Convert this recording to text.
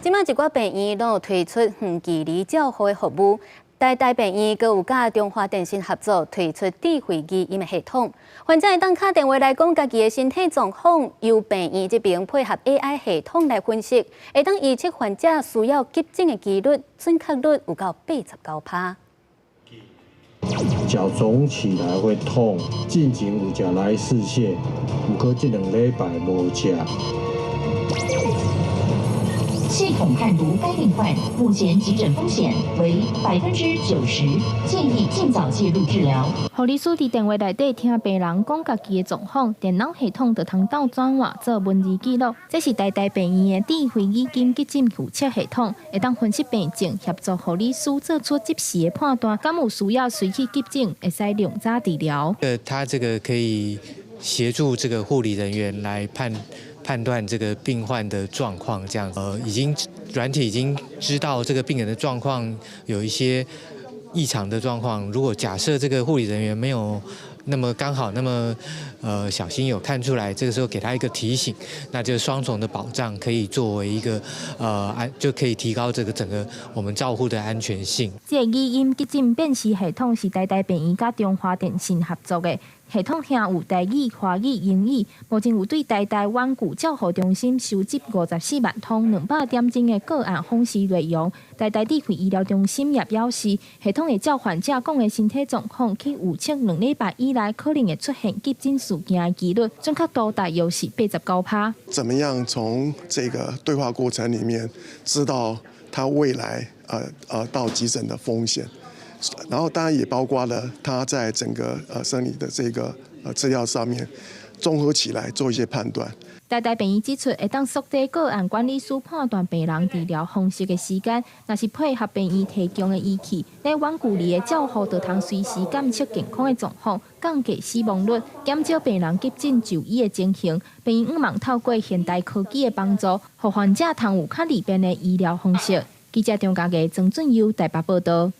這馬一寡病院攏有推出遠距離照護的服務，台大病院閣有佮中華電信合作推出智慧語音的系統，患者會當敲電話來講家己的身體狀況，由病院這邊配合 AI 系統來分析，會當預測患者需要急診的機率，準確率有到89%。腳腫起來會痛，進前有食來氏瀉，毋過這2禮拜無食。系統判讀該病患目前急診風險為90%，建議盡早介入治療。護理師佇電話內底聽病人講家己的狀況，電腦系統就通鬥轉換做文字記錄。這是台大病院的智慧語音急診預測系統，會當分析病症，協助護理師做出即時的判斷，敢有需要隨去急診，會使量早治療。他這個可以協助這個護理人員來判斷這個病患的狀況，這樣，已經軟體已經知道這個病人的狀況有一些異常的狀況。如果假設這個護理人員沒有那麼剛好那麼小心有看出來，這個時候給他一個提醒，那就雙重的保障，可以作為一個安，就可以提高這個整個我們照護的安全性。這個語音急診辨識系統是台大病院佮中華電信合作的。系統聽有台語、華語、英語，目前有對台大遠距照護中心收集54萬通200點鐘的個案訪視內容。台大智慧醫療中心也表示，系統會照患者講的身體狀況去預測2禮拜以內可能會出現急診事件的機率，準確度大約是89%。怎麼樣從這個對話過程裡面知道他未來到急診的風險？然後當然也包括了他在整個生理的這個資料上面綜合起來做一些判斷。台大病院指出，會當縮短個案管理師判斷病人治療方式的時間，若是配合病院提供的儀器，咧遠距離的照護就通隨時監測健康的狀況，降低死亡率，減少病人急診就醫的情形。病院向望透過現代科技的幫助，予患者通有較利便的醫療方式。記者張家傑、曾俊優台北報道。